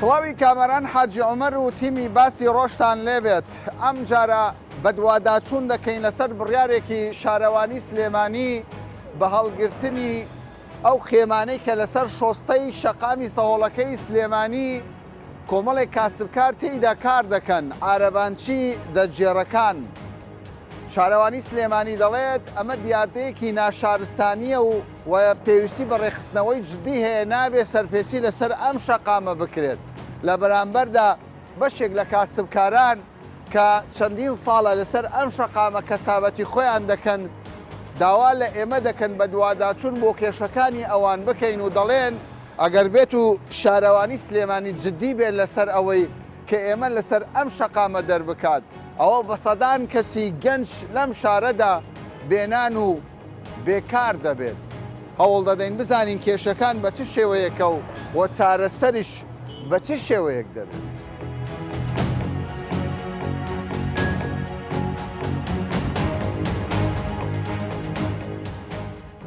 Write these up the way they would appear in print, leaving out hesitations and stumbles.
سڵاوی کامەران حاجی عومەر و تیمی باسی ڕۆژتان لێبێت ئەمجارە بەدواداچوون دەکەین لەسەر بڕیارێکی شارەوانی سلێمانی بە هەڵگرتنی ئەو خێمانەی کە لەسەر شۆستەی شەقامی سەهۆڵەکەی سلێمانی کۆمەڵێک کاسبکار تێیدا کار دەکەن، عارەبانچی دەستگێڕەکان. شارەوانی سلێمانی دەڵێت، ئەمە دیاردەیەکی ناشارستانییە و و پێویستی بە ڕێکخستنەوەی جدی هەیە، نابێت سەرپێچی لەسەر ئەم شەقامە بکرێت. لە بەرامبەردا بەشێک لە کاسبکاران کە چەندین ساڵە لەسەر ئەم شەقامە کەسابەتی خۆیان دەکەن، داوا لە ئێمە دەکەن بەدواداچوون بۆ کێشەکانی ئەوان بکەین و دەڵێن، ئەگەر بێت و شارەوانی سلێمانی جدی بێت لەسەر ئەوەی کە ئێمە لەسەر ئەم شەقامە دەربکات، ئەوە بە سەدان کەسی گەنج لەم شارەدا بێنان و بێکار دەبێت. هەوڵ دەدەین بزانین کێشەکان بە چ شێوەیەکە و و چارەسەریش بە چ شێوەیەک دەبێت.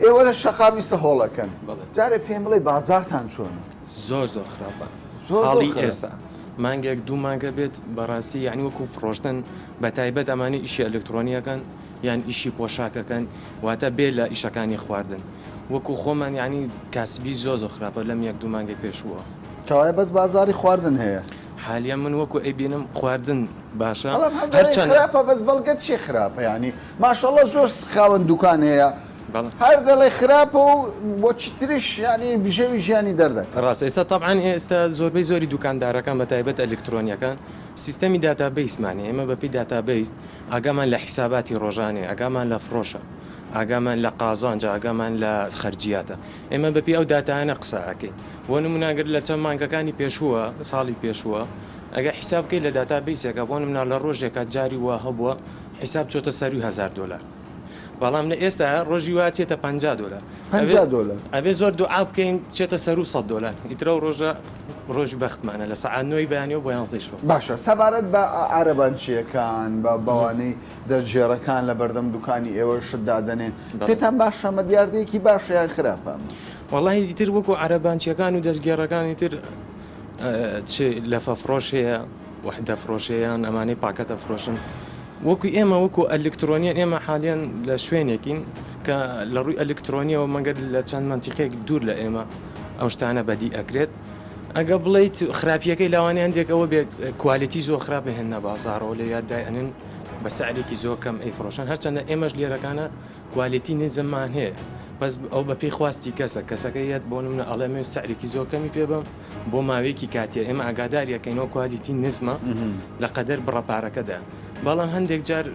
ئێوە لە شەقامی سەهۆڵەکەن، جارێ پێم بڵێ بازاڕتان چۆنە؟ زۆر زۆر خراپە حاڵی ئێستا مانگێک دوو مانگە بێت بەڕاستی یعنی وەکو فڕۆشتن بە تایبەت ئەمانی ئیشی ئەلکترۆنیەکەن یان ئیشی پۆشاکەکەن واتە بێ لە ئیشەکانی خواردن وەکو خۆمان یعنی کاسبی زۆ زۆر خراپە لەم یەک دوو مانگەی پێشووە. کەوایە بەس بازاڕی خواردن هەیە؟ حالیەن من وەکو ئەیبینم خواردن باشە بەڵام هەر دەڵێی هەرچەندە. خراپە بەس بەڵگەت چی خراپە یعنی ماشەڵڵا زۆر خاوەن دوکان هەیە بەڵێ. هەر دەڵێ خراپە و بۆ چیتریش یعنی بژێوی ژیانی دەردەکا. ڕاستە ئێستا تەبعەن ئێستا زۆربەی زۆری دوکاندارەکان بە تایبەت ئەلکترۆنیەکان سیستەمی داتابەیسمان هەیە ئێمە بەپێی داتابەیس ئاگامان لە حیساباتی ڕۆژانەیە، ئاگامان لە فڕۆشە، ئاگامان لە قازانجە، ئاگامان لە خەرجیاتە. ئێمە بەپێی ئەو داتایانە قسە ئەکەین. بۆ نموونە ئەگەر لە چەند مانگەکانی پێشووە، ساڵی پێشووە، ئەگەر حیساب بکەی لە داتابەیسێکا، بۆ نموونە لە ڕۆژێکا جاری وا هەبووە حیساب چۆتە سەرووی 1000 دۆلار. بەڵام لە ئێستا ڕۆژی وا چێتە 50 دۆلار. 50 دۆلار. ئەبێ زۆر دوعا بکەین بچێتە سەروو 100 دۆلار. ئیتر ئەو ڕۆژە ڕۆژی بەختمانە لە سەعات نۆی بەیانیەوە بۆ یانزەی شەو. باشە سەبارەت بە عارەبانچییەکان، بە بەوانەی دەستگێڕەکان لە بەردەم دوکانی ئێوە شت دادەنێن، پێتان باشە ئەمە دیاردەیەکی باشە یان خراپە ئەمە؟ وەڵاهی ئیتر وەکو عارەبانچییەکان و دەستگێڕەکان ئیتر چ لەفە فڕۆش هەیە، وەحدە فرۆش هەیە یان ئەمانەی پاکەت ئەفرۆشن وەکو ئێمە وەکو ئەلکترۆنیان ئێمە حالیان لە شوێنێکین کە لە ڕووی ئەلکترۆنیەوە مەگەر لە چەند مەنتیقێک دوور لە ئێمە ئەو شتانە بەدی ئەکرێت ئەگە بڵیت خراپیەکەی لاوانی هەندێک ئەوە بێت quality زۆر خراپ هێنە بازارەوە لە یاد دای ئەنن بە سعرێکی زۆر کەم ئەیفرۆشن هەرچەندە ئێمەش لێرەکانە quality نزممان هەیە بەس ئەو بەپێی خواستی کەسە کەسەکە یەت بۆ نمونە ئەڵێ من سعرێکی زۆر کەمی پێ بەم بۆ ماوەیەکی کاتیە ئێمە ئاگاداری ئەکەینەوە quality نزمە لە قەدەر بڕە پارەکەدا بەڵام هەندێک جار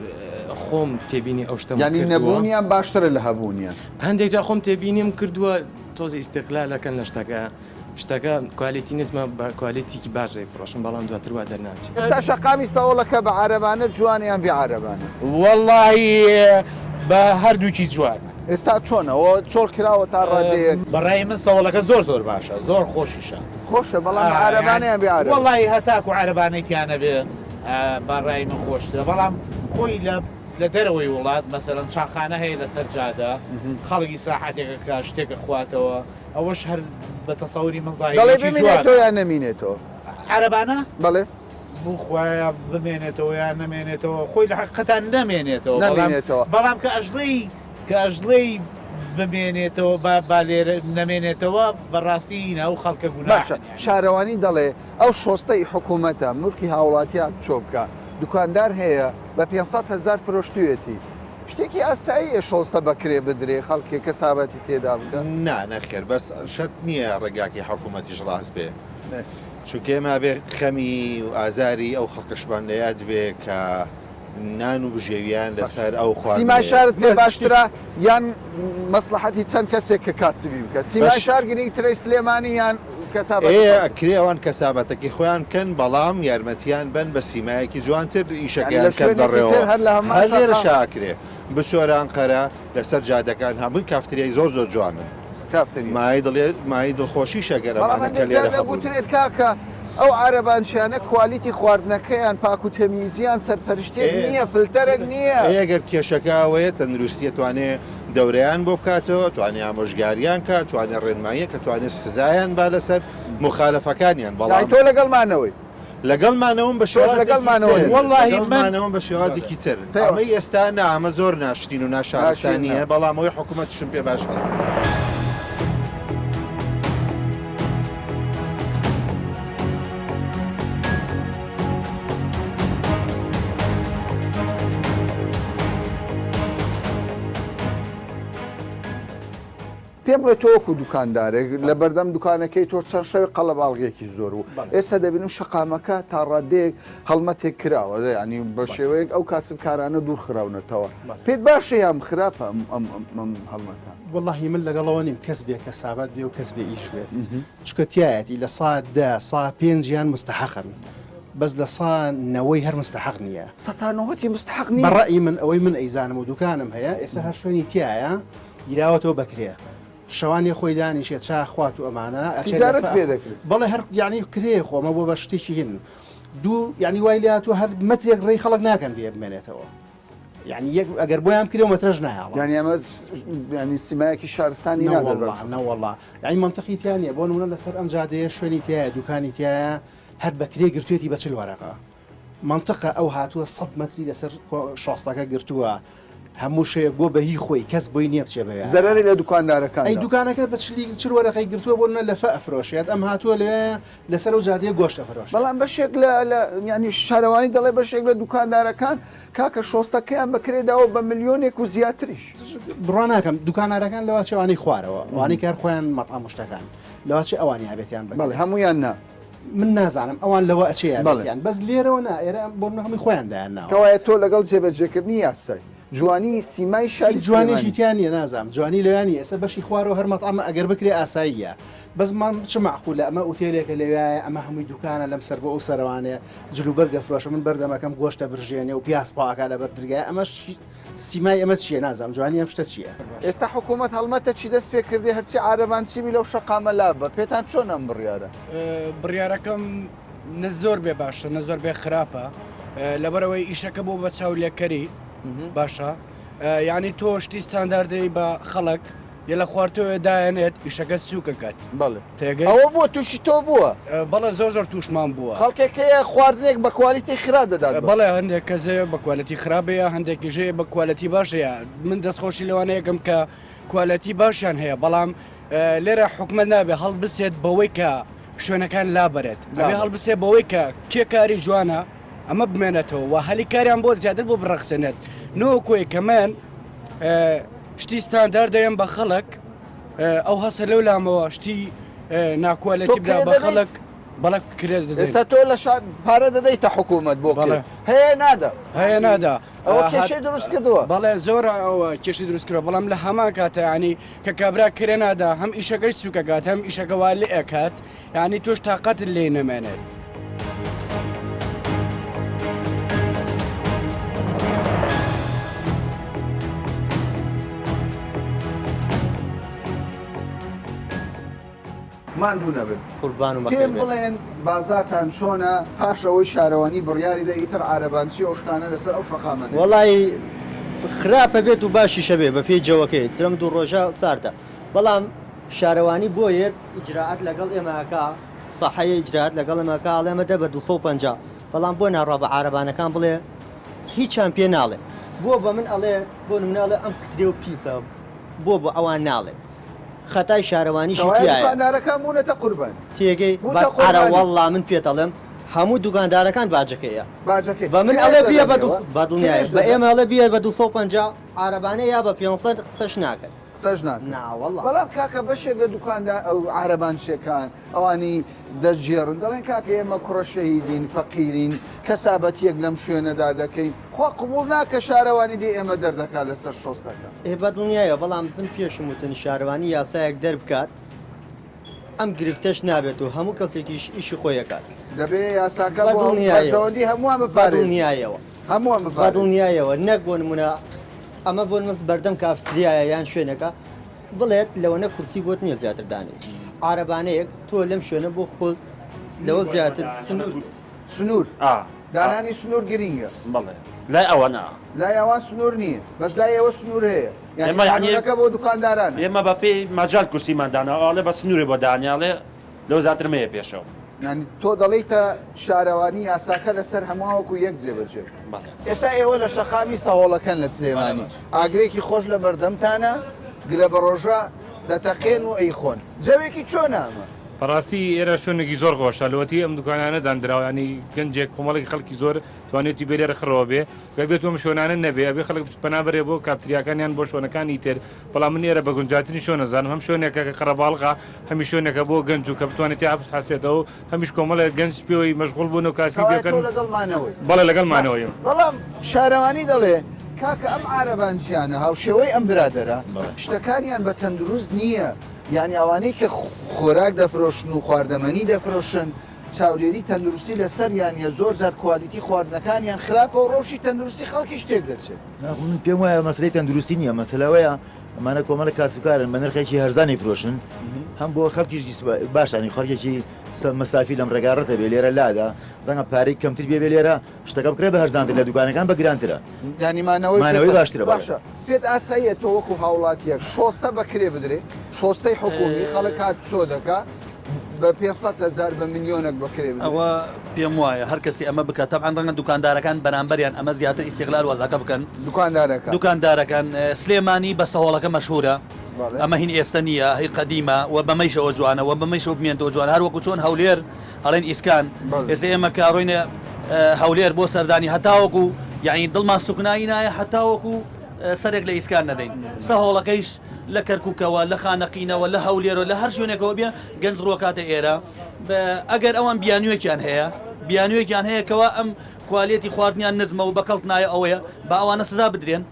خۆم تێبینی ئەو شتەم یانی نەبوونیان باشترە لە هەبوونیان. هەندێک جار خۆم تێبینیم کردووە تۆزی ئیستیغلالەکەن لە شتەکە شتەکە quality نزمە بە quality ێکی باش ئەیفرۆشن بەڵام دواتر وا دەرناچێت. ئێستا شەقامی سەوڵەکە بە عارەبانە جوانە یان بێ عارەبانە؟ وەڵاهی بە هەردووکی جوانە. ئێستا چۆنە ئەوە چۆڵ کراوە تا ڕادەیەک؟ بەڕای من سەوڵەکە زۆر زۆر باشە زۆر خۆشیشە. خۆشە بەڵام بە عارەبانە یان بێ عارەبانە؟ وەڵاهی هەتاکو عارەبانەی تیا نەبێ بەڕای من خۆشترە بەڵام خۆی لە لە دەرەوەی وڵات مەسەلەن چاخانە هەیە لەسەر جادە خەڵک ئیسراحەتێکە کە شتێکە خواتەوە ئەوەش هەر بە تەسەوری من دەڵێ زاهیرێکی جوانە. بمینێتەوە یان نەمینێتەوە؟ عەرەبانە؟ بەڵێ. بوخوایە بمێنێتەوە یان نەمێنێتەوە خۆی لە حەقیقەتا نەمێنێتەوە بەڵام نەمێنێتەوە. بەڵام کە ئەژڵێی کە ئەژڵێی بمێنێتەوە با با لێرە نەمێنێتەوە بەڕاستی نا ئەو خەڵکە باشە گوناحن یانی. شارەوانی دەڵێ ئەو شۆستەی حکوومەتە مولکی هاوڵاتیان چۆ بکا دوکاندار هەیە بە 500 هەزار فرۆشتویەتی شتێکی ئاساییە شۆستە بە کرێ بدرێ خەڵکێ کەسابەتی تێدا بکا. نا نەخێر بەس شەرت نییە ڕێگاکەی حکوومەتیش ڕاست بێ. چونکە ئێمە ئەبێ خەمی و ئازاری ئەو خەڵکەشمان لە یاد بێ کە نان و بژێویان لەسەر ئەو سیمای خواردنەیە. شارت پێ باشترە یان مەسڵەحەتی چەند کەسێک کە کاسبی بکە؟ سیمای بەش شار گرینگترەی سلێمانی یان کەسابەتی ئێ خەڵکی؟ ئەکرێ ئەوان کەسابەتەکەی خۆیان بکەن بەڵام یارمەتیان بەن بە سیمایەکی جوانتر یانی لە ئیشەکەیان کەن شوێنێکی تر بەڕێوە هەر لە هەمان هەر شەقام؟ لێرەشا ئەکرێ بچۆرە ئەنقەرە لەسەر جادەکان هەمووی کافتریای زۆر زۆر جوانن. کافتریا. مایەی دڵێ مایەی دڵخۆشیشە گەر بەڵام ئەمانە کە هەندێک جار لێرە هەبوون. دەگوترێت کاکە ئەو عارەبانچیانە quality خواردنەکەیان پاک و تەمیزیان سەرپەرشتێک ئێ نییە فلتەرێک نییە. ئێ گەر کێشەکە ئەوەیە تەندروستی ئەتوانێ دەورەیان بۆ بکاتەوە، توانێ ئامۆژگاریان کا، توانێ ڕێنماییە کە توانێ سزایان با لەسەر موخالەفەکانیان، یانی بەڵام. تۆ لەگەڵ مانەوەی؟ لەگەڵ مانەوەم بە تۆش شێوازێکی لەگەڵ تر، مانەوە نی؟ وەڵاهی لەگەڵ من. مانەوەم بە شێوازێکی تر، پێوە. ئەمەی ئێستا نا، ئەمە زۆر ناشرین و ناشرینە. ناشارستانییە، بەڵام ئەوەی حکوومەتیشم پێ باش نییە. پێم بڵێ تۆ وەکو دوکاندارێک لە بەردەم دوکانەکەی تۆ چەند شەوی قەڵەباڵغێکی زۆر بوو ئێستا دەبینم شەقامەکە تا ڕادەیەک هەڵمەتێک کراوە ینی بە شێوەیەک ئەو کاسبکارانە دوور خراونەتەوە پێت باشە یان خراپە ئەم هەڵمەتە؟ وەڵاهی من لەگەڵەوە نیم کەس بێ کەسابەت بێ و کەس بێ ئیش بێت چونکە تیایەتی لە سا دە سا پێنجیان مستحەقن بەس لە سا نەوەی هەر مستحەق نییە. سەتا نەوەتی مستحەق نییە؟ بە ڕەئی من ئەوەی من ئەیزانم و دوکانم هەیە ئێستا هەر شوێنی تیایە گیراوەتەوە بە کرێ شەوان یە خۆی دانیشێ چا خوات و ئەمانە ئەچێ تیجارەت لە پێ دەکرێ. بەڵێ هەر یعنی کرێ خۆ ئەمە بۆ بە شتێکی هین دوو یعنی وای لێهاتووە هەر مەترێک ڕێی خەڵک ناکەن بێ بمێنێتەوە. یعنی یەک ئەگەر بۆیان بکرێ و مەترەش نایاڵە. یعنی ئەمە یعنی سیمایەکی شارستانی نادەر بەم نەوەڵڵا نەوەڵڵا یعنی مەنتقی تیا نییە بۆ نمونە لەسەر ئەم جادەیە شوێنی تیایە دوکانی تیایە هەر بە کرێ گرتوێتی بە چل وەرەقە مەنتقە ئەو هاتووە سەد مەتری لەسەر شۆستەکە گرتووە هەموو شەوێک بۆ بە هی خۆی کەس بۆی نییە بچێ بەوێ زەرەری لە دوکاندارەکان ئەی دوکانەکە بە چلی چل وەرەقەی گرتووە بۆ نمونە لەفە ئەفرۆشێت ئەم هاتووە لەوێ لەسەر ئەو جادەیە گۆشت ئەفرۆشێت. بەڵام بەشێک لە لە یانی شارەوانی دەڵێ بەشێک لە دوکاندارەکان کاکە شۆستەکەیان بە کرێ داوە بە ملیۆنێک و زیاتریش. بڕوا ناکەم دوکانارەکان لەوە چێ ئەوانەی خوارەوە ئەوانەی کە هەر خۆیان مەتعەم و شتەکان لەوە چێ ئەوان یابێتیان بە بەڵێ هەموویان نا. من نازانم ئەوان لەوە ئەچێ بەڵێ. یابێتیان بەس لێرەوە نا ئێرە بۆ نمونە هەمووی خۆیان دایان ناوە. کەوایە تۆ لەگەڵ جێبەجێکردنی یاسای جوانی سیمای شاری هیچ جوانیەکی سلێمانی. تیا نیە نازانم جوانی لەویا نیە ئێستا بەشی خوارەوە هەر مەتعەمە ئەگەر بکرێ ئاساییە بەس مام چ مەعقولە ئەمە ئوتێلێکە لەویایە ئەمە هەمووی دوکانە لەم سەر بۆ ئەو سەرەوانەیە جلوبەرگ ئەفرۆشە من بەردەمەکەم گۆشتە برژێنێ و پیاز پاکا لەبەر درگای ئەمە سیمای ئەمە چییە نازانم جوانی ئەم شتە چییە. ئێستا حکومەت هەڵمەتەکی دەست پێ کردی هەرچی عارەبانچی بی لەو شەقامە لاببە پێتان چۆنە ئەم بڕیارە؟ بڕیارەکەم نە زۆر بێ باشە نە زۆر بێ خراپە لەبەرئەوەی ئیشەکە بۆ بە چاولێکەری باشە یعنی تۆ شتی ستانداردەی بە خەڵک یە لە خوارتەوە دایەنێت ئیشەکە سووکەکات بەڵێ تێگەی ئەوە بووە تووشی تۆ بووە؟ بەڵێ زۆر زۆر تووشمان بووە. خەڵکێک هەیە خواردنێک بە کوالیتی خراپ دەدات بە. بەڵێ هەندێک کەس هەیە بە کوالێتی خراپ هەیە هەندێکیش هەیە بە کوالێتی باش هەیە من دەستخۆشی لەوانە یەکەم کە کوالێتی باشیان هەیە بەڵام لێرە حکومەت نابێ هەڵبسێت بەوەی کە شوێنەکان لابەرێت ئەبێ هەڵبسێ بەوەی کە کێ کاری جوانە ئەمە بمێنێتەوە و هەلی کاریان بۆ زیاتر بۆ بڕەخسێنێت نەوەکۆی کە من شتی ستاندار دەیەم بە خەڵک ئەو هەسە لەو لامەوە شتی ناکوالێتی بدا بە خەڵک بەڵێ کرێ دەدەین. ئێستا تۆ لە شار پارە دەدەیتە حکوومەت بۆ کرێ هەیە نادا هەیە نادا ئەوە کێشەی دروست کردووە. بەڵێ زۆر ئەوە کێشەی دروست کردووە بەڵام لە هەمان کاتە یانی کە کابرا کرێ نادا هەم ئیشەکەی سووکەکات هەم ئیشەکە وا لێ ئەکات یانی تۆش تاقەتت لێی نەمێنێت. ماندوو نەبن. قوربان و بەخێر پێم بێن. بڵێن بازاڕتان چۆنە پاش ئەوەی شارەوانی بڕیاری دا ئیتر عارەبانچی ئەو شتانە لەسەر ئەو شەقامە نەبێت؟ وەڵایی خراپە بێت و باشیشە بێ بەپێی جەوەکەی تر ئەم دوو ڕۆژە ساردە بەڵام شارەوانی بۆ یەت ئیجرائات لەگەڵ ئێمە ئەکا سەحەیە ئیجرائات لەگەڵ ئێمە ئەکا ئەڵێ ئەمە دە بە 250 بەڵام بۆ ناڕوا بە عارەبانەکان بڵێ هیچیان پێ ناڵێ بۆ بە من ئەڵێ بۆ نمونە ئەڵێ ئەم کترێ و پیسە بۆ بە ئەوان ناڵێت خەتای شارەوانیشی کەوایە تیایە. دوکاندارەکان بوونەتە قوربانی. تێگەی بووتە بەس ئەرە قوربانی. وەڵڵا من پێت ئەڵێم هەموو دوکاندارەکان باجەکەیە باجەکەی. بە من کرێش ئەڵێ بیە دەدەن بە دوو ئێوە؟ بە دڵنیایە کرێش بە دەدەن؟ ئێمە ئەڵێ بیە بە 250 عارەبانە یا بە 500 قسەش ناکەن. قسەش ناکەن. نا وەڵڵا. بەڵام کاکە بەشێک لە دوکاندا ئەو عارەبانچیەکان ئەوانی دەستگێڕن دەڵێن کاکە ئێمە کوڕە شەهیدین فەقیرین کەسابەتیەک لەم شوێنەدا دەکەین خوا قبوڵ ناکە شارەوانی دێ ئێمە دەردەکات لەسەر شۆستەکە. ئێ بەدڵنیایەوە بەڵام من پێشم وتن شارەوانی یاسایەک دەربکات ئەم گرفتەش نابێت و هەموو کەسێکیش ئیشی خۆی ئەکات. دەبێ یاساکە بۆ بەدڵنیایەوە. بەرژەوەندی هەمووان بپارێزێ. بەدڵنیایەوە. هەمووان بپارێزێ. بەدڵنیایەوە نەک بۆ نمونە ئەمە بۆ نمونە بەردەم کافتریایە یان شوێنێکە بڵێت لەوەنە کورسی بۆت نییە زیاتر دانێیت عارەبانەیەک تۆ لەم شوێنە بۆ خۆت لەوە زیاتر سنوور سنوور. ئا. دانانی سنوور گرینگە. بەڵێ لای ئەوانە. لای ئەوان سنوور نییە بەس لای ئێوە سنوور هەیە یانی ئێمە یانی قانوونەکە بۆ دوکاندارانە. ئێمە بە پێی مەجال کورسیمان داناوە ئەڵێ بە سنوورێ بۆ دانێ ئەڵێ لەو زیاتر مەیە پێشەوە. یانی تۆ دەڵێیتە شارەوانی یاساکە لەسەر هەمووان وەکو یەک جێبەجێ بکە. بەڵێ. ئێستا ئێوە لە شەقامی سەهۆڵەکەن لە سلێمانی ئاگرێکی خۆش لە بەردەمتانە گلە بەڕۆژە دەتەقێن و ئەیخۆن جەوێکی چۆنە ئەمە؟ بەڕاستی ئێرە شوێنێکی زۆر خۆشە لەوەتی ئەم دوکانانە داندراوە ینی گەنجێک کۆمەڵێکی خەڵکی زۆر توانێتی بێ لێرە خڕەوە بێ گەر بێت ئەم شوێنانە نەبێ ئەبێ خەڵک پەنا بەرێ بۆ کافتریاکان یان بۆ شوێنەکانی تر بەڵام من ئێرە بە گونجاترین شوێن ئەزانم هەم شوێنێکە کە قەرەباڵغە هەمی شوێنێکە بۆ گەنج و کە بتوانێت تیا بحەسێتەوە و هەمیش کۆمەڵێک گەنج پێوەی مەشغوڵ بوون و کاسبی پێ کەوایە بکەن تۆ لەگەڵ مانەوەی بەڵێ لەگەڵ باش مانەوەیم. بەڵام شارەوانی دەڵێ کاکە ئەم عارەبانچیانە هاوشێوەی ئەم برادەرە شتەکانیان بە تەندروست نییە یانی ئەوانەی کە خۆراک دەفرۆشن و خواردەمەنی دەفرۆشن چاودێری تەندروستی لەسەریان نیە زۆر جار کوالیتی خواردنەکانیان خراپە و ڕەوشی تەندروستی خەڵکیش تێک دەچێت. نا خۆ من پێم وایە مەسەلەی تەندروستی نییە مەسەلە ئەوەیە ئەمانە کۆمەڵێک کاسبکارن بە نرخێکی هەرزان ئەیفرۆشن هەم بۆ خەڵکیش باشە یانی خەڵکێکی مەسافی لەم ڕێگا ڕەتە بێ لێرە لادا ڕەنگە پارەی کەمتر بێ بێ لێرە شتەکە بکرێ بە هەرزانتر لە دوکانەکان بە گرانترە. یانی مانەوەی مانەوەی باشترە بەڵێ. باشە پێت ئاساییە تۆ وەکو هاوڵاتیەک شۆستە بە کرێ بدرێ شۆستەی حکومی خەڵک هات چۆ دەکا بە 500 هەزار بە ملیۆنێک بە کرێ بدرێ. ئەوە پێم وایە هەر کەسی ئەمە بکات تەبعەن ڕەنگە دوکاندارەکان بەرامبەریان ئەمە زیاتر ئیستیغلال وەزعەکە بکەن. دوکاندارەکان. دوکاندارەکان سلێمانی بە سەهۆڵەکە مەشهورە ئەمە هین ئێستە نییە هی قەدیمە و بەمەیشەوە جوانە و بەمەیشەوە بمێنتەوە جوانە هەر وەکو چۆن هەولێر ئەڵێن ئیسکان ئێستا ئێمە کە ڕۆینە هەولێر بۆ سەردانی هەتاوەکو یعنی دڵمان سوکنایی نایە هەتاوەکو سەرێک لە ئیسکان نەدەین سەهۆڵەکەیش لە کەرکووکەوە لە خانەقینەوە لە هەولێرەوە لە هەر شوێنێکەوە بێ گەنج ڕۆکاتە ئێرە ئەگەر ئەوان بیانوێکیان هەیە بیانوێکیان هەیە کەوا ئەم کوالێتی خواردنیان نزمە و بەکەڵک نایە ئەوەیە با ئەوانە سزا بدرێن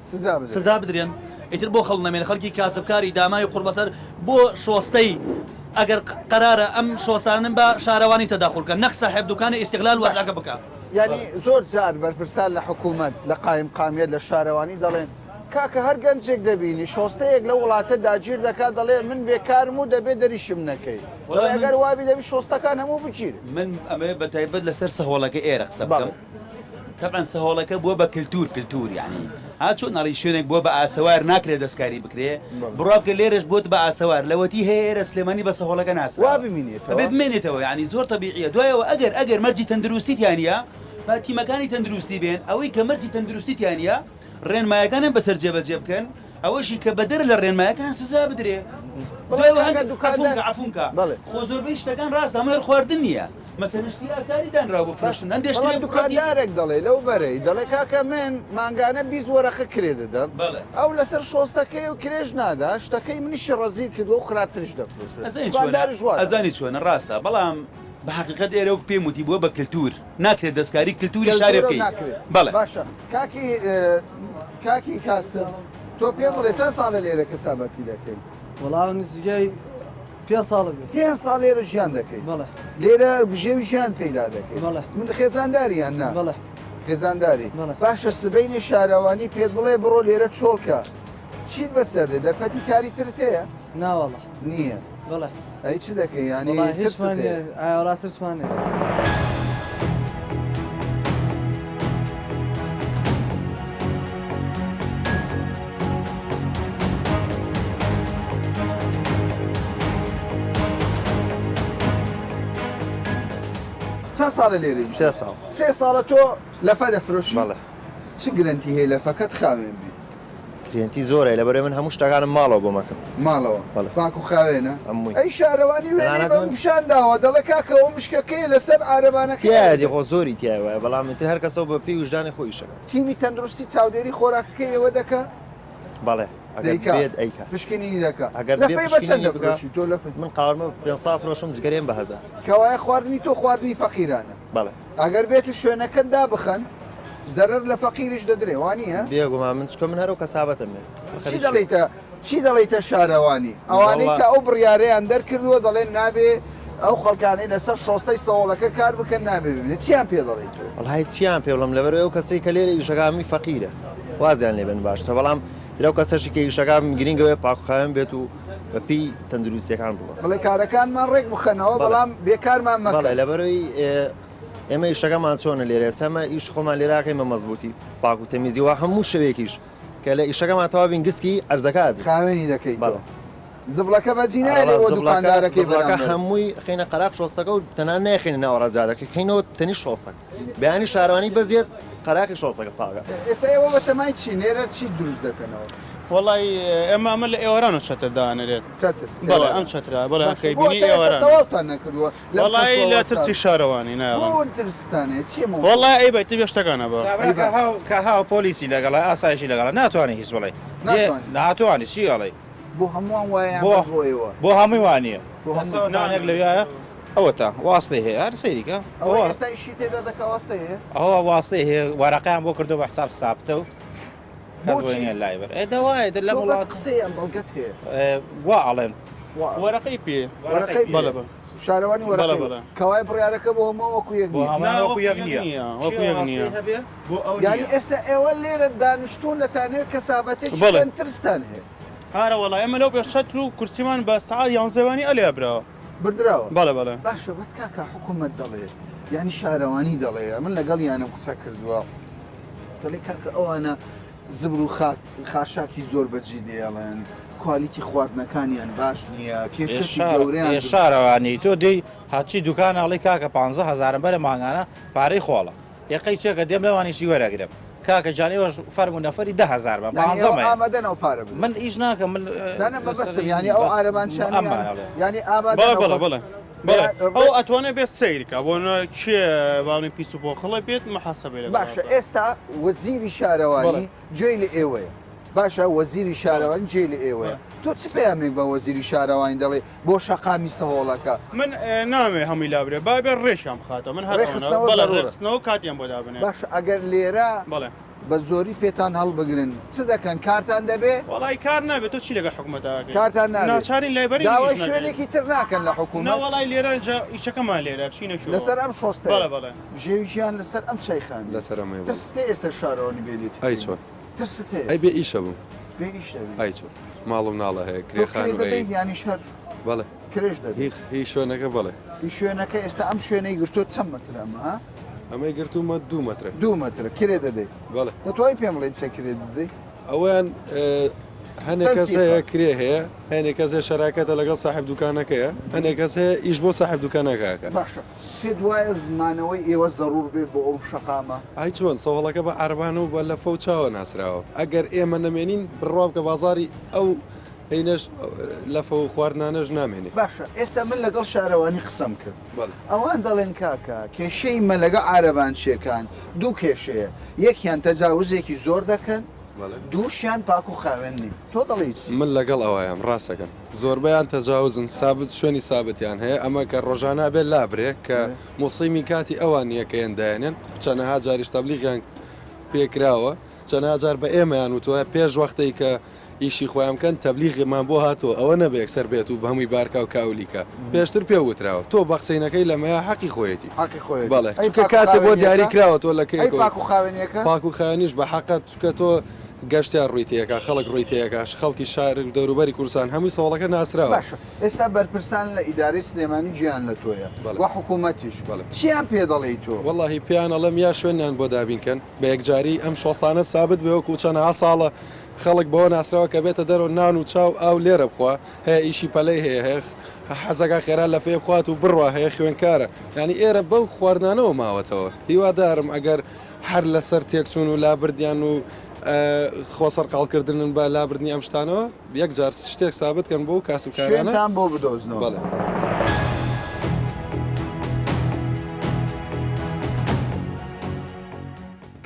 سزا بدرێن ئیتر بۆ خەڵک نەمێنێ خەڵکی کاسبکاری داماوی قوڕبەسەر بۆ شۆستەی ئەگەر قەرارە ئەم شۆستانن با شارەوانی تەداخول کە نەک ساحێب دوکانە ئیستغلال وەزعەکە بکا. یانی زۆر جار بەرپرسان لە حکوومەت، لە قایمقامیەت، لە شارەوانی دەڵێن کاکە هەر گەنجێک دەبینی شۆستەیەک لەو وڵاتە داگیر دەکات دەڵێ من بێکارم و دەبێ دەریشم نەکەی. دەڵێ ئەگەر وابی دەبی شۆستەکان هەموو بگیرێ. من ئەمەوێ بە تایبەت لەسەر سەهۆڵەکە ئێرە قسە بکەم. تەبعەن سەهۆڵەکە بووە بە کلتور کلتور یانی ها چۆن ئەڵی شوێنێک بووە بە ئاسەوار ناکرێ دەستکاری بکرێ بڕوا بکە لێرەش بۆت بە ئاسەوار لەوەتی هەیە ئێرە سلێمانی بە سەهۆڵەکە ناسراوە وا بمینێتەوە ئەبێ بمێنێتەوە یانی زۆر تەبیعیە دوایەوە ئەگەر ئەگەر مەرجی تەندروستی تیا نییە با تیمەکانی تەندروستی بێن ئەوەی کە مەرجی تەندروستی تیا نییە ڕێنمایەکانیان بەسەر جێبەجێ بکەن ئەوەشی کە بەدەر لە ڕێنمایەکان سزا بدرێ دوایەوە هەندێک دوکاندار عەفوم کە خۆ زۆربەی شتەکان ڕاستە هەموو هەر خواردن نییە مەسەلەن شتی ئاساری دانراوە بۆ فرۆشتن هەندێک شتی بەڵام دوکاندارێک دەڵێ لەو بەرەی دەڵێ کاکە من مانگانە 20 وەرەقە کرێ دەدەم ئەو لەسەر شۆستەکەی و کرێش نادا شتەکەی منیشی ڕەزیل کردووە و خراپتریش دەفرۆشێت دوکانداریش وا دەڵێ. ئەزانی چۆنە ڕاستە بەڵام بە حەقیقەت ئێرە وەک پێم وتی بووە بە کلتور ناکرێت دەستکاری کلتوری شارێ کلتورە و بکەی ناکرێت بەڵێ. باشە کاکی کاکی کاسم تۆ پێم بڵێ چەند ساڵە لێرە کەسابەتی دەکەی؟ وەڵا نزیکەی پێنج ساڵە بێ. پێنج ساڵ لێرە ژیان دەکەی؟ بەڵێ. لێرە بژێوی ژیان پەیدا دەکەی؟ بەڵێ. من خێزانداری یان نا؟ بەڵێ. خێزانداری؟ بەڵێ. باشە سبەینێ شارەوانی پێت بڵێ بڕۆ لێرە چۆڵکە چیت بەسەر دێ؟ دەرفەتی کاری ترت هەیە؟ نا وەڵا. نییە. بەڵێ. ئەی چ دەکەی یانی وەڵا ترست هیچمان هەیە؟ نییە ئایا وەڵا ترسمان هەیە. چەند ساڵە لێرەی؟ سێ ساڵ. سێ ساڵە تۆ لەفە دەفرۆشی؟ بەڵێ. چ گرەنتی هەیە لەفەکەت خاوێن بی؟ گرێنتی زۆرە لەبەرئەوەی من هەموو شتەکانم ماڵەوە بۆم ئەکەم. ماڵەوە؟ بەڵێ. پاک و خاوێنە؟ هەمووی. ئەی شارەوانی وێنەی تەنانەت بەم من. پیشان داوە دەڵێ کاکە ئەوە مشکەکەیە لەسەر عارەبانەکەی تیایەتی ئەوێ. خۆ زۆری تیایە وایە بەڵام ئیتر هەر کەسەو بە پێی ویژدانی خۆی ئیش ئەکات. تیمی تەندروستی چاودێری خۆراکەکەی ئێوە دەکا؟ بەڵێ ئەگەر دەیکا. بێت ئەیکا. پشکنینی دەکا. ئەگەر بێ لەفەی بە چەند پشکنینی بکا. دەفرۆشی تۆ لەفەی؟ من قاورمە بە 500 ئەفرۆشم جگەرەیەم بە هەزار. کەوایە خواردنی تۆ خواردنی فەقیرانە. بەڵێ. ئەگەر بێت و شوێنەکەت دابخەن زەرەر لە فەقیریش دەدرێ وانییە؟ بێگومان من چونکە من هەر ئەو کەسابەتەم هەیە. چی دەڵێیتە چی دەڵێیتە شارەوانی ئەوانەی کە ئەو بڕیارەیان دەرکردووە دەڵێن نابێ ئەو خەڵکانەی لەسەر شۆستەی سەوڵەکە کار بکەن نابێ ببینن چیان پێ دەڵێیت تۆ؟ وەڵاهی چیان پێ بڵێم لەبەرئەوەی ئەو کەسەی کە لێرە ئیشەکا هەمووی فەقیرە وازیان لێ بێن باشترە بەڵام تر ئەو کەسەشی کە ئیشەکا گرینگ ئەوەیە پاک و خاوێن بێت و بە پێی تەندروستیەکان بڕوا. بڵێ کارەکانمان ڕێک بخەنەوە بەڵام بێکارمان مەکەن. بەڵێ لەبەرئەوەی. ئێمە ئیشەکەمان چۆنە لێرە ئێستا ئێمە ئیش خۆمان لێراکەین بە مەزبووتی پاک و تەمیزی و هەموو شەوێکیش کە لە ئیشەکەمان تەواو بین گسکی عەرزەکە ئەدەین. خاوێنی دەکەی تۆ. بەڵێ. زبڵەکە بەجی نایەڵێ ئەرەڵا بۆ زبڵەکە دوکاندارەکەی زبڵەکە بەرامبەر. هەمووی خەینە قەراخ شۆستەکە و تەنانەت نایخەینە ناوەڕاست جادەکە خەینەوە تەنیشت شۆستەکە. بەیانی شارەوانی بەزێت قەراخی شۆستەکە پاکە. ئێستا ئێوە بەتەمای چین؟ لێرە چی دروست دەکەنەوە؟ وەڵای ئێمە ئەمە لە ئێوارانەوە چەتر دانرێت. چەتر بەڵێ ئەم چەترە بەڵێ باشە ئەکەی بۆ بینی تا ئێستا ئێواران. تەواوتان نەکردووە لەم وەڵای کەشوە لە وەستاون. ترسی شارەوانی نایەڵن. بۆ ترستان هەیە چییە مەوزوع؟ وەڵای ئەی بە تبێ شتەکانە بە. کابرا کە هاو کە هاو پۆلیسی لەگەڵە ئاسایشی لەگەڵە ناتوانێ هیچ بڵێ دێ ناتوانێ. ناتوانێ چی ئەڵێی. بۆ هەمووان وایە یان بۆ بەس بۆ ئێوە؟ بۆ هەمووی وانییە. بۆ هەمووی. ئێستا دانێک لەویایە ئەوەتا واستەی هەیە هەر سەیری کە. ئەوەی ئێستا ئیشی تێدا دەکا واستەی هەیە؟ ئەوە واستەی هەیە وەرەقەیان بۆ کردووە بە حساب سابتە و کەس بۆی بۆچی؟ نییە لای بەر. ئێ دەوایە لەم تۆ بەس وڵات قسەی یان بەڵگەت هەیە؟ وا ئەڵێن. وا ئەڵێن. وەرەقەی پێ. وەرەقەی پێ. بەڵێ بەڵێ. شارەوانی بەڵێ وەرەقەی بەڵێ. کەوایە بڕیارەکە بۆ هەمووان وەکو یەک بۆ نییە. هەمووان نا وەکو وەکو یەک یەک نییە. نییە کێ وەکو یەک واستەی نییە. هەبێ بۆ ئەو یانی نییە. ئێستا ئێوە لێرە دانیشتوون دەتانەوێت کەسابەتێکی بەڵێ. بکەن ترستان هەیە. ئارە وەڵا ئێمە لەو پێش چەتر و کورسیمان بە سەعات یانزەوانی ئەلێ براوە. بردراوە؟ بەڵێ بەڵێ. باشە بەس کاکە حکوومەت دەڵێ یانی شارەوانی دەڵێ من لەگەڵیانم قسە کردووە دەڵێ کاکە ئەوانە زبر و خاک خاشاکی زۆر بەجی دێڵن quality خواردنەکانیان باش نییە کێشەی گەورەیان دروست شارەوانی تۆ دێی هەرچی دوکان ئەڵێی کاکە پانزە هەزارم بەرە مانگانە پارەی خۆڵە یەقەی چێکە دێم لەوانیشی وەرەگرم کاکە جان ئێوەش فەرموو نەفەری 10000 بە یانی ئێوە پانزەمە ئامادەن ئەو پارە بدەن من ئیش ناکەم من نا نا مەبەستم یانی ئەو عارەبانچیانە ئەمان ئەڵێ یانی ئامادەن بەڵێ ئەو بەڵێ خەڵک بەڵێ بەڵێ بەیان- ئەو ئەتوانێ بێت سەیری کا بۆ نە کێ باڵین پیس و پۆخڵە بێت محاسبەی لەگەڵ باشە بکا. ئێستا وەزیری شارەوانی گوێی لە ئێوەیە باشە وەزیری شارەوانی جێی لە ئێوەیە تۆ چ پەیامێک بە وەزیری شارەوانی دەڵێ بۆ شەقامی سەهۆڵەکە؟ من نامەوێ هەمووی لابرێ با بێ ڕێکیان بخاتەوە من هەر ڕێکخستنەوە بەڵێ زەرورە. ڕێکخستنەوە کاتیان بۆ دابنێ. باشە ئەگەر لێرە بەڵێ. بە زۆری پێتان هەڵبگرن چ دەکەن کارتان دەبێ؟ وەڵای کار نابێ تۆ چی لەگەڵ حکومەتا ئەکەی؟ کارتان نابێ. ناچارین لای بەرین داوای ئیش نەکەین. شوێنێکی تر ناکەن لە حکومەت؟ نا وەڵای لێرە جا ئیشەکەمان لێرە بچینە کوێوە؟ لەسەر ئەم شۆستەیە؟ بەڵێ بەڵێ. بژێوی ژیان لەسەر ئەم چایخانەیە. لەسەر ئەمەیە بەڵێ. ترست هەیە ئێستا شارەوانی بێ لێتی ئەی بکەین؟ چۆن؟ ترست هەیە؟ ئەی بێ ئیشە بم. بێ ئیش دەبی. ئەی چۆن؟ ماڵ و مناڵە هەیە تۆ کرێ کرێ خانوو هەیە. دەدەیت یانیش هەر بەڵێ. کرێش دەدەیت؟ هی هی شوێنەکە بەڵێ. هی شوێنەکە ئێستا ئەم شوێنەی گرتووە چەند مەترە ئەمە ها؟ ئەمەی گرتوومە دوو مەترە. دوو مەترە کرێ دەدەیت؟ بەڵێ. دەتوانی پێم بڵێیت چەند کرێ دەدەیت؟ ئەوەیان هەنێک کەس تەنسیقە. هەیە کرێ هەیە هەنێک کەس هەیە شەراکەتە لەگەڵ ساحێب دوکانەکەیە هەنێک کەس هەیە ئیش بۆ ساحێب دوکانەکە ئەکات. باشە پێت وایە مانەوەی ئێوە زەروور بێت بۆ ئەو شەقامە؟ ئای چۆن سەهۆڵەکە بە عەرەبانە و بە لەفە و چاوە ناسراوە ئەگەر ئێمە نەمێنین بڕوا بکە بازاڕی ئەو هینەش لەفە و خواردنانەش نامێنێ. باشە ئێستا من لەگەڵ شارەوانی قسەم کرد ئەوان دەڵێن کاکە کێشەی مە لەگە عارەبانچیەکان دوو کێشەیە یەکیان تەجاوزێکی زۆر دەکەن دووشیان پاک و خاوێن نین تۆ دەڵێی چی؟ من لەگەڵ ئەوایام ڕاستەکەن زۆربەیان تەجاوزن سابت شوێنی سابتیان هەیە ئەمە کە ڕۆژانە ئەبێ لابرێ کە موسیمی کاتی ئەوان نییە کە یەن دایەنێن چەنەها جاریش تەبلیغیان پێکراوە چەنەها جار بە ئێمەیان وتووە پێش وەختەی کە ئیشی خۆیان بکەن تەبلیغمان بۆ هاتووە ئەوە نەبێ یەکسەر بێت و هەمووی بارکا و کاولی کا پێشتر پێ وتراوە تۆ بە قسەینەکەی لەمەیا حەقی خۆیەتی حەقی خۆیەتی بەڵێ ئەی چونکە پاک و کاتێ بۆ دیاری خاوێنیەکە؟ کراوە تۆ لە ئەی کەی پاک و خاوێنیەکە؟ پاک و خاوێنیش بە حەقە چونکە تۆ گەشتیار ڕووی تێکا خەڵک ڕووی تێکا خەڵکی شار و دەوروبەری کوردستان هەمووی سەوڵەکە ناسراوە. باشە ئێستا بەرپرسان لە ئیدارەی سلێمانی گوێیان لە تۆیە بەڵێ. و حکوومەتیش بەڵێ. چیان پێ دەڵێی تۆ؟ وەڵاهی پێیان ئەڵێم یا شوێنیان بۆ دابین کەن بە یەکجاری ئەم شۆستانە سابت بێ وەکوو چەنەها ساڵە خەڵک بەوە ناسراوە کە بێتە دەرەوە نان و چا و ئاو لێرە بخوا، هەیە ئیشی پەلەی هەیە، هەیە حەزەکا خێرا لەفەیە بخوات و بڕوا، هەیە خوێندکارە، یانی ئێرە بەو خواردنانەوە ماوەتەوە. هیوادارم ئەگەر هەر لەسەر تێکچوون و لابردیان و خۆ سەرقاڵکردنن بە لابردنی ئەم شتانەوە، یەکجار شتێک سابت کەن بۆ ئەو کاسبکارانە. شوێنتان بۆ بدۆزنەوە. بەڵێ.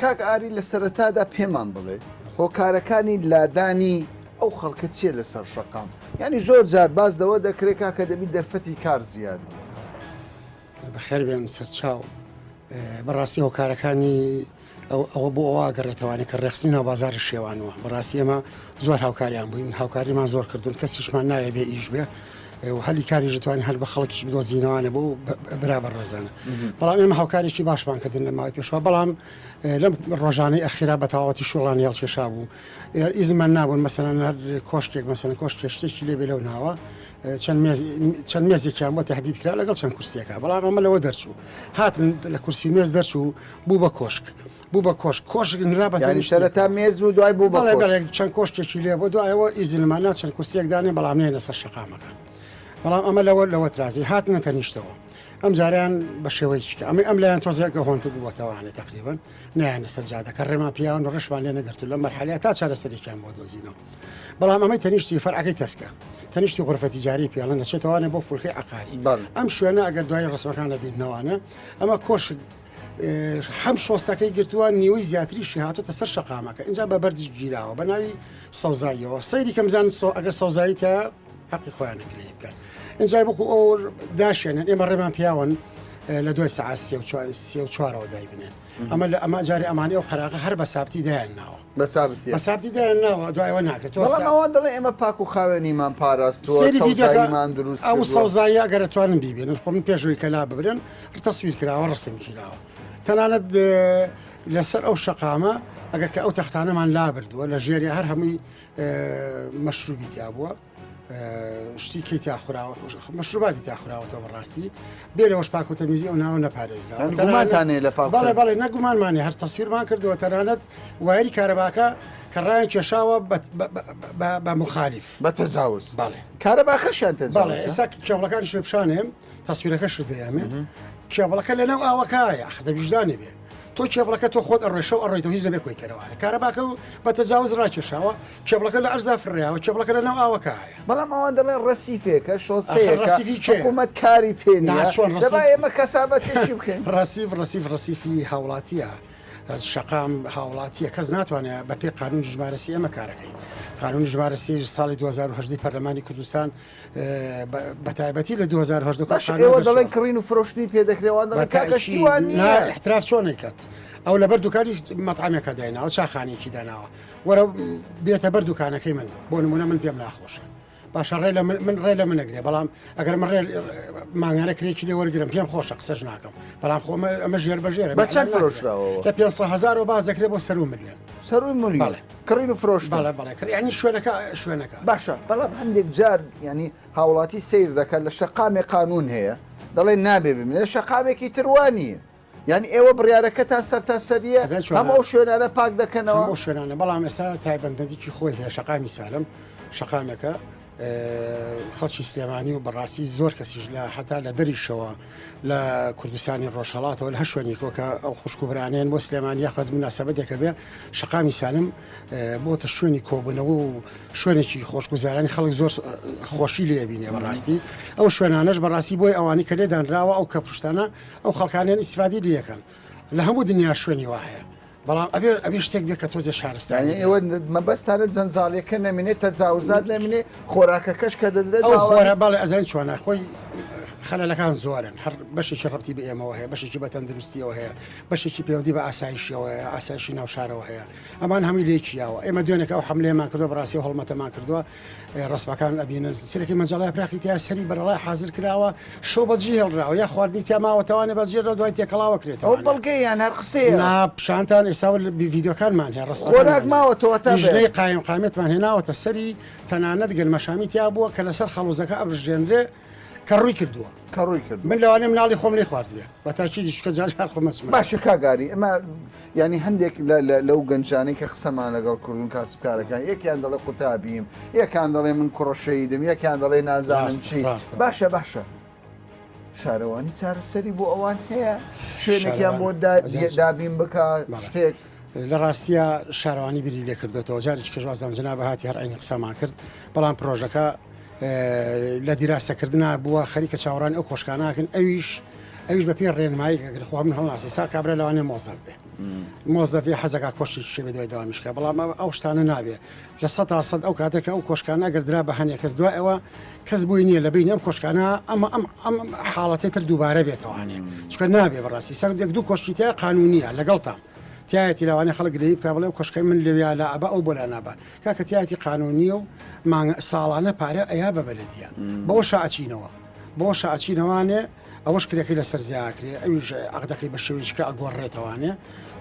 کاک ئاری لە سەرەتادا پێمان بڵێ هۆکارەکانی لادانی ئەو خەڵکە چییە لەسەر شەقام یعنی زۆر جار باز لەوە دەکرێت کاکە دەبی دەرفەتی کار زیاد بەخێر بێن سەرچاو بەڕاستی هۆکارەکانی ئەوە بۆ ئەوە گەڕێتەوانێ کە ڕێخستنی ناو بازاری شێوانەوە بەڕاستی ئێمە زۆر هاوکاریان بووین هاوکاریمان زۆر کردوون کەسیشمان ناوێ بێ ئیش بێ و هەلی کاریش دەتوانین هەر بە خەڵکیش بدۆزینەوانە بۆ برا بەڕێزانە بەڵام ئێمە هاوکارێکی باشمان کردن لە ماوەی پێشوە بەڵام لەم ڕۆژانەی ئەخیرا بە تەواوەتی شوڵانی هەڵکێشا بوو ئیزمان نابوون مەسەلەن هەر کۆشکێک مەسەلەن کۆشکێک شتێکی لێ بێ لەو ناوە. چەند مێز چەند مێزێکیان بۆ تهدید کرا لەگەڵ چەند کورسیەکە بەڵام ئەمە لەوە دەرچوو هاتن لە کورسی مێز دەرچوو بوو بە کۆشک بوو بە کۆشک کۆشک نرا بە یانی سەرەتا مێز بوو دوای بوو بە بەڵێ کۆشک. بەڵێ چەند کۆشکێکی لێ بۆ دوایەوە ئیزنمان نا چەند کورسیەک دانێ بەڵام نێنە سەر شەقامەکە بەڵام ئەمە لەوە لەوە ترازی هاتنە تەنیشتەوە ئەم جاریان بە شێوەیەکی کە ئەمەی ئەم لایەن تۆزێک هۆنتر بووەتەوانێ تقریبا نایانە سەر جادەکە ڕێمان پیاون و ڕشمان لێ نەگرتو لە مەرحەلە تا چارەسەرێکیان بۆ دۆزینەوە بەڵام ئەمەی تەنیشتی فەرعەکەی تەسکە تەنیشتی غرفەتی جاری پێڵە نەچێتەوانێ بۆ فولکەی عقاری ئەم شوێنە ئەگەر دوای ڕسمەکان لە بینەوانە ئەمە کۆشک هەم شۆستەکەی گرتووە نیوەی زیاتریشی هاتوتە سەر شەقامەکە اینجا بە بەردیش گیراوە بە ناوی سەوزاییەوە سەیری کەمزان ئەگەر سەوزایی تیا حەقی خۆیانە گلەیی بکەن اینجا بکو ئەو داشێنن ئێمە ڕێمان پیاون لە دوای سەعات سێ و چوار سێ و چوارەوە دایبنێن ئەمە لە ئەمە جارێ ئەمانی ئەو قەراغە هەر بە سابتی دایان ناوە بە سابتی بە سابتی دایان ناوە دوایەوە ناکرێت تۆ بەڵام ئەوان دەڵێن ئێمە پاک و خاوێنیمان پاراستووە سەیری ڤیدیۆکە سەوزاییمان دروست ئەو کردووە. سەوزاییە ئەگەر ئەتوانن بیبینن خۆ من پێش ئەوەی کە لا ببرێن تەسویر کراوە ڕسم گیراوە تەنانەت لەسەر ئەو شەقامە ئەگەر کە ئەو تەختانەمان لا بردووە لە ژێری هەر هەمووی مەشروبی تیا بووە شتی کەی تیا خوراوە مەشروباتی تیا خوراوەتەوە بەڕاستی بێ لەوەش پاک و تەمیزی ئەو ناوە نەپارێزراوە یانی گومانتان هەیە لە پاک و بەڵێ تەمیز؟ بەڵێ نەگومانمان هەیە هەر تەسویرمان کردووە تەنانەت وایری کارەباکە کە ڕایان کێشاوە بە مخالف بە تەجاوز بەڵێ کارەباکەشیان تەجاوزە؟ بەڵێ ئێستا کێبڵەکانیش پیشانێم تەسویرەکەشت دەیەمێ کێبڵەکە لەناو ئاوەکایە ئەخ دە ویژدانی بێ تۆ کێبڵەکە تۆ خۆت ئەڕۆی شەو ئەڕۆیتەوە هیچ نەبێ کۆی کەرەوانە کارەباکە و بە تەجاوز ڕاکێشاوە کێبڵەکە لە ئەرزا فڕیاوە کێبڵەکە لە ناو ئاوەکە هەیە بەڵام ئەوان دەڵێن ڕەسیفێکە ئاخر شۆستەیەکە ڕەسیفی کێیە؟ حکوومەت کاری پێ نا نییە چۆن دەبا ڕەسیف ئێمە کەسابەتێکی بکەین ڕەسیف ڕەسیف ڕەسیفی هاوڵاتییە شەقام هاوڵاتییە کەس ناتوانێت بە پێی قانونی ژمارە سێ ئێمە کارەکەین قانونی ژمارە سێ ساڵی 2018 پەرلەمانی کوردستان بەتایبەتی لە 2018 باشە ئێوە دەڵێن کڕین و فرۆشتنی پێ دەکرێ وان دەڵێن کاکە شتی وا نییە. احتراف چۆن ئەیکات ئەو لەبەر دوکانی مەطعەمێکە دایناوە چاخانێکی داناوە وەرە بێتە بەر دوکانەکەی من بۆ نمونە من پێم ناخۆشە باشە ڕێ لە من من ڕێ لە منەگرێ بەڵام ئەگەر من ڕێ مانگانە کرێکی لێ وەرگرم پێم خۆشە قسەش ناکەم بەڵام خۆ ئەمە ژێر بەژێرە بە چەند فرۆشراوەوە؟ لە 500 هەزارەوە باز دەکرێت بۆ سەرو ملیۆن سەروی ملیۆن بەڵێ. کڕین و فرۆشتن. بەڵێ بەڵێ کڕ یانی شوێنەکە شوێنەکە. باشە بەڵام هەندێک جار یانی هاوڵاتی سەیر دەکات لە شەقامێ قانون هەیە دەڵێ نابێ بمێنێ لە شەقامێکی تر وا نییە یانی ئێوە بڕیارەکەتان سەرتاسەرییە ئەزانی چۆنە؟ هەموو ئەو شوێنانە پاک دەکەنەوە؟ هەموو ئەو شوێنانە بەڵام ئێستا تایبەتمەندیی خۆی هەیە شەقامی سالم شەقامێکە خەڵکی سلێمانی و بەڕاستی زۆر کەسیش لە حتا لە دەریشەوە لە کوردستانی ڕۆژهەڵاتەوە لە هەر شوێنێکەوە کە ئەو خوشک و برانێن بۆ سلێمانی یاخود مناسبەتێکە بێ شەقامی سالم بۆتە شوێنی کۆبوونەوە و شوێنێکی خۆشگوزارانی خەڵک زۆر خۆشی لێ بینێ بەڕاستی ئەو شوێنانەش بەڕاستی بۆی ئەوانی کە لێدانراوە ئەو کەپشتانە ئەو خەڵکانیان ئیسفادی لەکەن لە هەموو دنیا شوێنی وا هەیە بەڵام ئەبێ ئەبێ شتێک بێ کە تۆزێ شارستانی یانی ئێوە مەبەستانە جەنجاڵیەکە نەمینێ تەجاوزات نەمینێ خۆراکەکەش کە دەدرێت ئەو خۆرە بەڵێ ئەزان چۆنە خۆی خەلەلەکان زۆرن هەر بەشێکی ڕەبتی بە ئێمەوە هەیە بەشێکی بە تەندروستیەوە هەیە بەشێکی پەیوەندی بە ئاسایشیەوە هەیە ئاسایشی ناو شارەوە هەیە ئەمان هەمووی لێکیاوە ئێمە دوێنێکە ئەو حملەیەمان کردووە بەڕاستی و هەڵمەتەمان کردووە ڕەسمەکان ئەبینن سەرەکی مەجەڵای پراخی تیا سەری بەرەڵای حازر کراوە شەو بەجی هێڵراوە یا خواردنی تیا ماوەتەوانێ بەجێرە دوای تێکەڵاوە کرێتەوە ئەو بەڵگەیە یان هەر قسەیە نا پیشانتان ئێستا ڤیدیۆکانمان هەیە ڕەسمەکانمان خۆراک هەیە. ماوەتەوە تا لیژنەی بێ. قایم قامێتمان هێناوەتە سەری تەنانەت گەنمەشامی تیا بووە کە لەسەر خەڵوزەکە ئەبرژێنرێ کە ڕووی کردووە کە ڕووی کردووە من لەوانەیە مناڵی خۆم لێ خواردبێ بە تاکیدی چونکە جار جار خۆم ئەچمە باشە کاک ئاری ئەمە یانی هەندێک لەو گەنجانەی کە قسەمان لەگەڵ کردوون کاسبکارەکان یەکیان دەڵێ قوتابیم یەکان دەڵێ من کوڕە شەیدم یەکیان دەڵێ نازانم چی باشە باشە شارەوانی چارەسەری بۆ ئەوان هەیە شوێنێکیان بۆ دابین بکە شتێک لە ڕاستە شارەوانی بیری لێکردێتەوە جارێکی کەش وازم جنا بەهاتی هەر عینی قسەمان کرد بەڵام پرۆژەکە لە دیراسەکردنا بووە خەریکە چاوەڕانی ئەو کۆشکاناکەن ئەویش ئەویش بە پێی ڕێنمایی ئەگەر خوا من هەڵناسی سا کابرا لەوانەیە مۆزەف بێ مۆزەفی حەزەکە کۆشکی شێ بێ دوای دەوامیشکە بەڵام ئەو شتانە نابێ لە 100% ئەو کاتێک کە ئەو کۆشکانە گەردرا بە هەنێک کەس دوای ئەوە کەس بۆی نییە لە بین ئەم کۆشکانە ئەمە ئەم ئەم حاڵەتی تر دووبارە بێتەوانێ چکە نابێ بەڕاستی سەر یەک دوو کۆشکی تیا قانونیە لەگەڵتان تایەتی لەوانەیە خەڵک گلەیی بکا بڵێ ئەو کۆشکەی من لەویا لا ئەبا ئەو بۆ لا نابا کاکە تایەتی قانونیە و مانگ ساڵانە پارە ئەیا بە بەلەدیە بەوەشا ئەچینەوە بەوەشا ئەچینەوانێ ئەوەش کرێکەی لەسەر زیاکرێ ئەویش عەقدەکەی بە شێوەیەکی کە ئەگۆڕێتەوانێ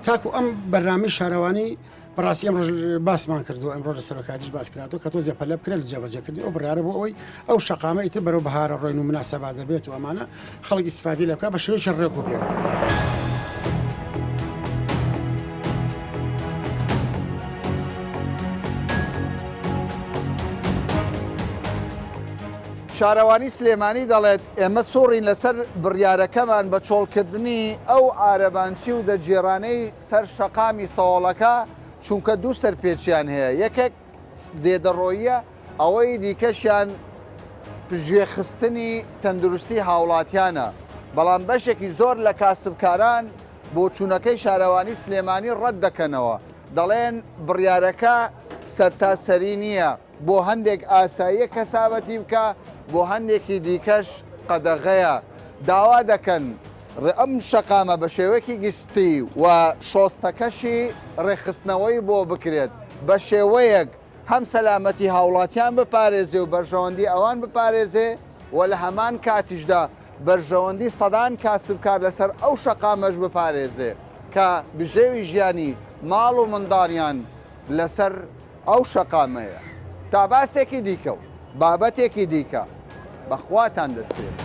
تاکو ئەم بەرنامەی شارەوانی. بەڕاستی ئەمڕۆش باسمان کردووە، ئەمڕۆ لە سەرۆکایەتیش باس کراتەوە کە تۆزێ پەلە بکرێت لە جێبەجێکردنی ئەو بڕیارە بۆ ئەوەی ئەو شەقامە ئیتر بەرەو بەهارە ڕۆین و مناسەبات دەبێت و ئەمانە خەڵک ئیستفادەی لێ بکات بە شێوەیەکی ڕێک و پێک. شارەوانی سلێمانی دەڵێت، ئێمە سوڕین لەسەر بڕیارەکەمان بە چۆڵکردنی ئەو عارەبانچی و دەجێڕانەی سەر شەقامی سەوەڵەکە، چونکە دوو سەرپێچیان هەیە، یەکێک زێدەڕۆییە، ئەوەی دیکەشیان پشتگوێخستنی تەندروستی هاوڵاتیانە، بەڵام بەشێکی زۆر لە کاسبکاران بۆچوونەکەی شارەوانی سلێمانی ڕەتدەکەنەوە، دەڵێن بڕیارەکە سەرتاسەری نییە. بۆ هەندێک ئاساییە کەسابەتی بکا، بۆ هەندێکی دیکەش قەدەغەیە. داوا دەکەن ئەم شەقامە بە شێوەیەکی گشتی و شۆستەکەشی ڕێکخستنەوەی بۆ بکرێت، بە شێوەیەک هەم سەلامەتی هاوڵاتیان بپارێزێ و بەرژەوەندی ئەوان بپارێزێ و لە هەمان کاتیشدا بەرژەوەندی سەدان کاسبکار لەسەر ئەو شەقامەش بپارێزێ کە بژێوی ژیانی ماڵ و منداڵیان لەسەر ئەو شەقامەیە. تا باسێکی دیکە و بابەتێکی دیکە بە خواتان دەسپێرم.